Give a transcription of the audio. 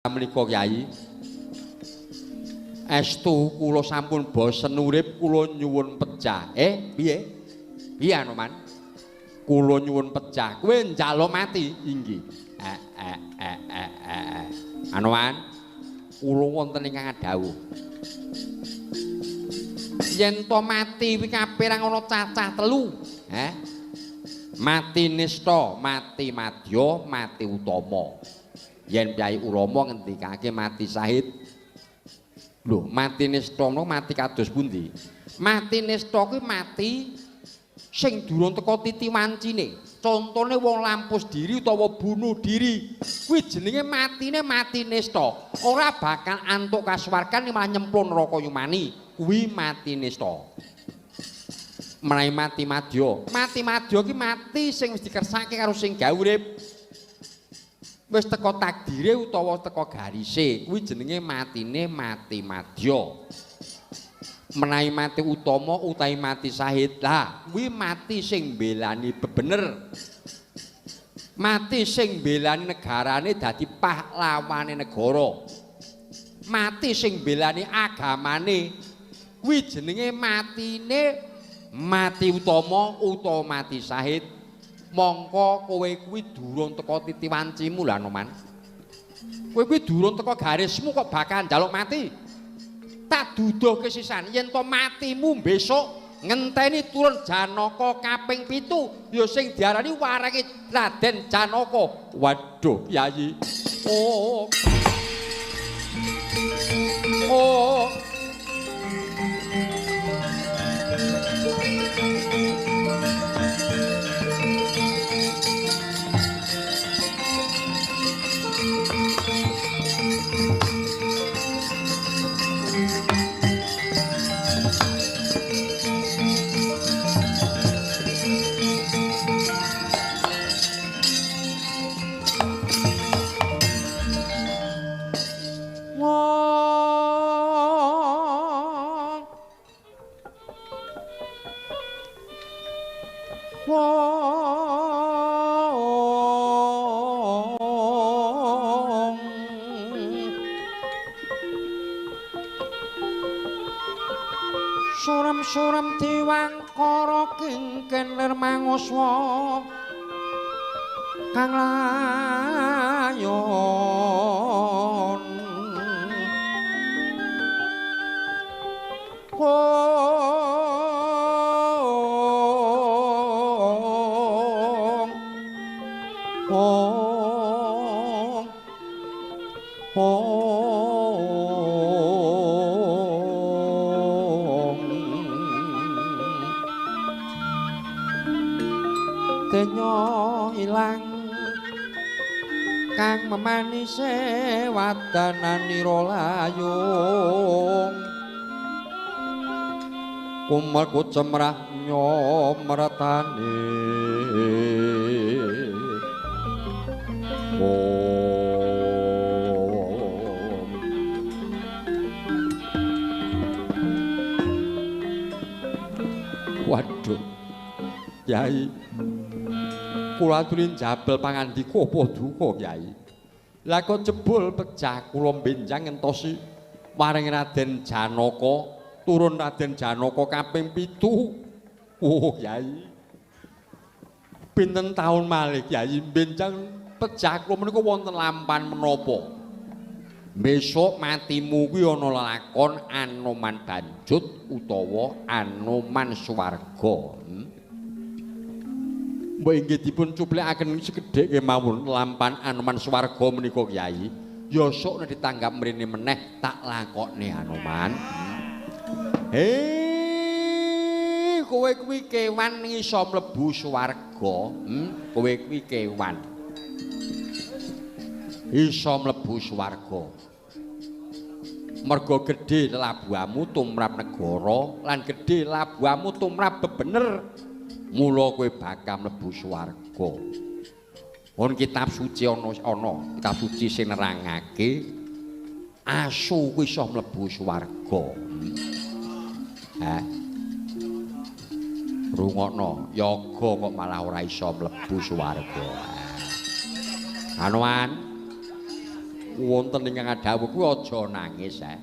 Menika Kyai. Estu kula sampun bosen urip, kula nyuwun pecah. Piye? Piye Anoman? Kula nyuwun pecah. Kowe njaluk mati? Inggih. Anoman, kula wonten ingkang dawuh. Yen to mati kuwi kaperang ana cacah telu, heh. Mati nista, mati madya, mati utama. Yen Kyai Ulama ngendikake mati syahid. Lho, mati nista menika mati kados pundi? Mati nista kuwi mati sing durung teka titi wancine. Contone wong lampus diri utawa bunuh diri, kuwi jenenge matine mati nista. Ora bakal antuk kasuwargan, malah nyemplung neraka yumani. Kuwi mati nista. Menawi mati madya, mati madya ki mati sing wis dikersake karo sing gawe urip. Wis teka takdire utawa teka garise, kuwi jenenge matine mati madya. Menawi mati utama utawi mati syahid, lah kuwi mati sing mbelani bebener. Mati sing mbelani negarane dadi pahlawane negara. Mati sing mbelani agamane, kuwi jenenge matine mati utama utawa mati syahid. Mongko kowe kuwi durung teka titi wancimu lho Anoman. Kowe kuwi durung teka garismu kok bakal njaluk mati. Tak duduhke sisan yen to matimu besok ngenteni turun Janaka kaping 7 ya sing diarani warange Raden Janaka. Waduh, Kyai. Oh. Oh. Suram-suram diwangkara kingken lir manguswa kang layon. Ong ong ong denya ilang kang memanise wadananira layung kumel kucemrah nyomretane. Om. Waduh, Kyai, kula aturi njabel pangandika apa duka, Kyai. Lah kok jebul pecah kula benjang ngentosi waring Raden Janaka, turun Raden Janaka kaping 7. Oh, Kyai. Pinten taun malih Kyai benjang pecah kula menika wonten lampan menapa? Besok matimu kuwi ana lakon Anoman Banjut utawa Anoman Swarga. Mbok inggih dipun cuplikaken sekedhik kemawon lampan Anoman Swarga menika Kyai. Ya sok nek ditanggap mrene meneh tak lakokne Anoman. Kowe kuwi kewan iso mlebu swarga. Kowe kuwi kewan iso mlebu swarga. Merga gedhe labuhamu tumrap negara lan gedhe labuhamu tumrap bebener. Mula kowe bakal mlebu swarga. Won kitab suci ana kitab suci sing nerangake asu kuwi iso mlebu swarga. Hah? Rungokno, yoga kok malah ora iso mlebu swarga. Anoman, Wonten ingkang dawuh kuwi aja nangis, eh.